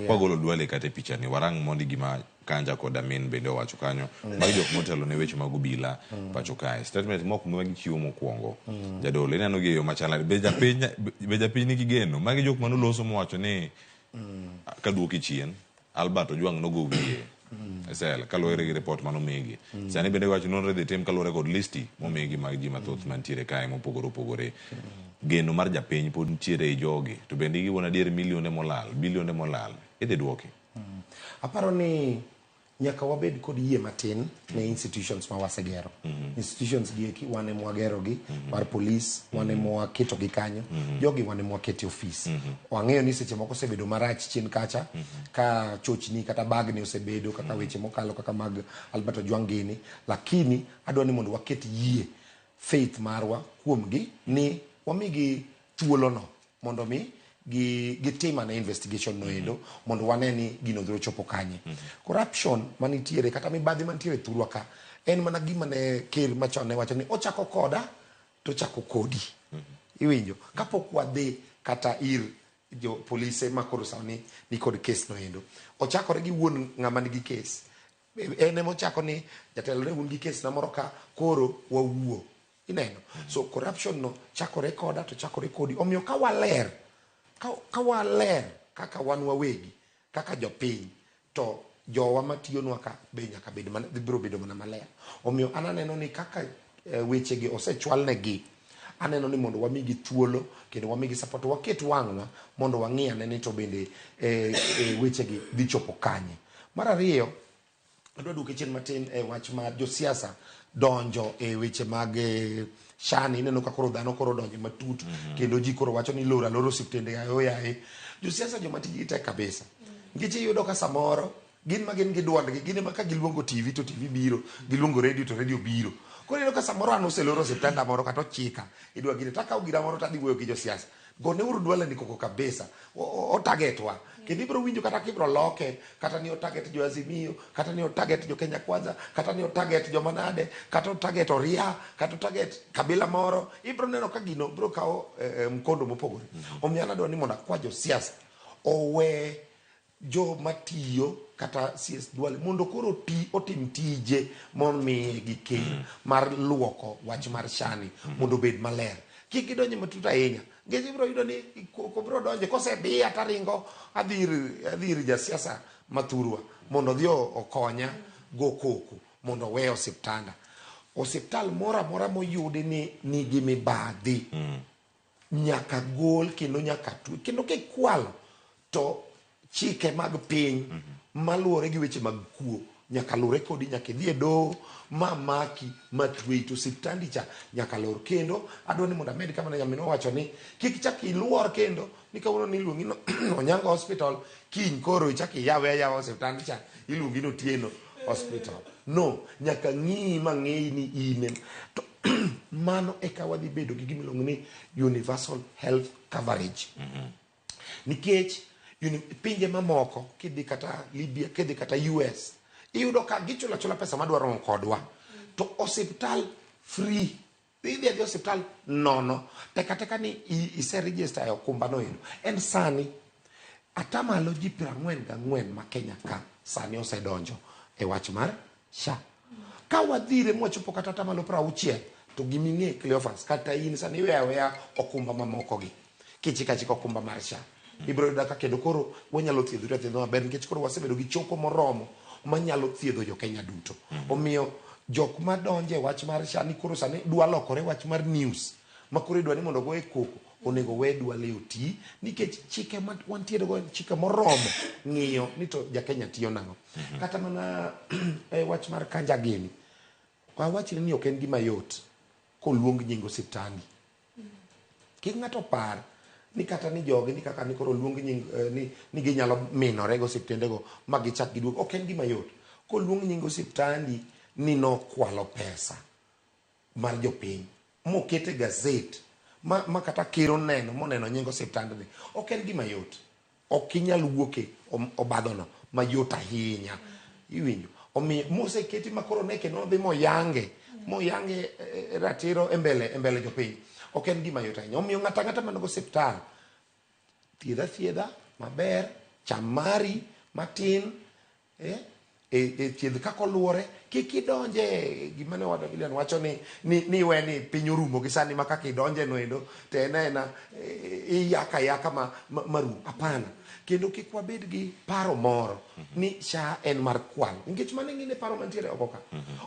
Kwagolo Duale kata e pichani, warang mondi gima Kanja kod Amin bende owacho kanyo. Magi jok motelo ne weche mag obila pacho kae. Statement moko ma gichiwo mokwongo. Jadolo, ineno gi e yo machal nade? Be japiny, be japiny nigi geno? Magi jok manoloso mowacho ni kaduoki chien, Albert Ojwang' nogo wiye e sel kaluwore gi report manomigi. Sani bende giwacho nonro idhi tim kaluwore kod listi momigi mag ji mathoth mantiere kae mopogore opogore. Geno mar japiny pod nitiere ei jogi to bende giwuon adier milionde molal, bilionde molal idhi duoki. Aparo ni nyaka wabed kod yie matin ne institutions ma wasegero. Institutions gi eki wan ema wagerogi, mar police wan ema waketogi kanyo, jogi wan ema waketo e ofis. Wang'eyo ni seche moko osebedo marach chien kacha ka chochni kata bagni osebedo kaka weche mokalo kaka mag Albert Ojwang' gini, lakini adwa ni mondo waket yie faith marwa kuomgi ni wamigi thuolono mondo mi gi gitim ane investigation no endo mondo wane ni gino dhi chopo kanye. Corruption manitiere kata mibadhi mantiere thurwa ka en mana gima ne ker machon ne wacho ni ochako koda to ochako kodi. Iwinjo? Kapok wadhi kata ir jo polise ma koro sani ni kod kes no endo. Ochakore gi wuon ng'ama nigi kes. En ema ochako ni jatelo ne un gi kes na moro ka koro wawuo. Ineno? So corruption no chakore koda to chakore kodi. Omiyo ka waler, ka waler kaka wan wawegi, kaka jopiny, to jowa matiyonwa ka be nyaka bed mana, biro bedo mana maler. Omiyo an aneno ni kaka wechegi osechwalnegi, aneno ni mondo wamigi thuolo kendo wamigi support, waket wang'wa mondo wang'i ane ni to bende wechegi dhi chopo kanye. Mar ariyo, adwa duoke chien matin e wach mar josiasa donjo e weche mag shani. Ineno ka koro dhano koro donjo matut kendo ji koro wacho ni loro alora osiptende yaye yaye. Josiasa joma tijgi tek kabisa. Nikech iyudo ka samoro gin ma gin gi duondgi, gin ema ka giluongo TV to TV biro, giluongo radio to radio biro. Koro iyudo ka samoro an oseloro osiptenda moro kata ochika, idwa gine to akawo gira moro to adhi wuoyo gi josiasa. Gone uru Duale ni koko kabisa. O target wa. Kendo ibiro winjo kata kibiro loke, kata ni o target jo Azimio, kata ni o target jo Kenya Kwanza, kata ni o target joma nade, kata o target Oria, kata o target kabila moro. Ibiro neno ka gino biro kawo mkondo mopogore. Omiyo an adwa ni mondo akwa josiasa owe joma tiyo kata CS Duale mondo koro oti otim tije momiye gi ker mar luoko wach mar shani mondo obed maler. Kik gidonje matut ahinya. Nikech ibiro yudo ni kobiro donje kosediya taringo adhi ir adhi ir jasiasa mathurwa mondo odhi okonya go koko mondo owe osiptanda. Osiptal moro amora moyudi ni nigi mibadhi nyaka gol kendo nyaka twe kendo kikwalo to chike mag piny maluwore gi weche mag kuo nyaka luwre kodi nyaka idhi e doho ma maki ma tweyi to osiptandi cha nyaka lor. Kendo adwa ni mondo amed kama ne nyaminwa owacho ni kik chak iluor kendo ni kawuono niluongi no Onyango Hospital kiny koro ichak iyawe ayawa osiptand cha iluongi ni Otieno Hospital. No, nyaka ng'iyi ma ng'eyi ni in to mano eka wadhi bedo gi gima iluongo ni universal health coverage. Nikech pinje mamoko kidhi kata Libya, kidhi kata US, iyudo ka gichulo achula pesa madwa romo kodwa. To osiptal free. Idhi adhi osiptal nono. Tek ateka ni ise register e okumba no endo. En sani atamalo ji 44 ma Kenya ka sani osedonjo e wach mar SHA. Ka wadhire mwachopo kata atamalo 60 to giming'e Cleophas kata in sani iweyo aweya okumba mamoko gi. Kichiko achika okumba mar SHA. Ibiro yudo ka kendo koro wanyalo thiedhore athiedha maber nikech koro wasebedo gi choko moromo manyalo thiedho jo Kenya duto. Omiyo jok madonjo e wach mar SHA ni koro sani dwa lokore wach mar news ma koro idwa ni mondo ogoye koko onego we Duale oti nikech chike ma wantiere go en chike moromo ng'iyo ni to ja Kenya tiyo nang'o. Kata mana e wach mar Kanja gini, wawachni ni ok en gima yot koluong nying osiptandi. Kik ng'ato par ni kata ni jogi ni kaka ni koro oluong nying ni ginyalo minore gi osiptendego ma gichak giduog. Ok en gima yot. Koluong nying osiptandi ni nokwalo pesa mar jopiny moket e gazet ma kata ker oneno moneno nying osiptandni ok en gima yot. Ok inyal wuok e obadhono mayot ahinya. Iwinjo? Omiyo moseketi ma koro ne kendo odhi moyange moyange ratiro e mbele jopiny. Ok en gima yot ahinya. Omiyo ng'ato ang'ata man go osiptal thiedh athiedha maber. Cham mari matin eh, e, e thiedh kaka oluwore kik idonje gima ne owadwa Lilian wacho ni, ni, ni we ni piny orumo gi sani ma kaka idonje no endo to en aena iyaka ayaka ma, ma, marum hapana kendo kik wabed gi paro moro ni SHA en mar kwal nikech mano ing'ine paro mantiere oko ka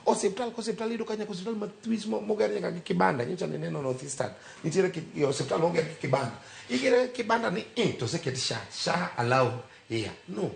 osiptal ka osiptal iyudo ka nyaka osiptal mathwis moger nyaka gi kibanda nyocha nineno North Eastern nitiere osiptal moger gi kibanda igere kibanda ni to oseket SHA SHA allowed here no.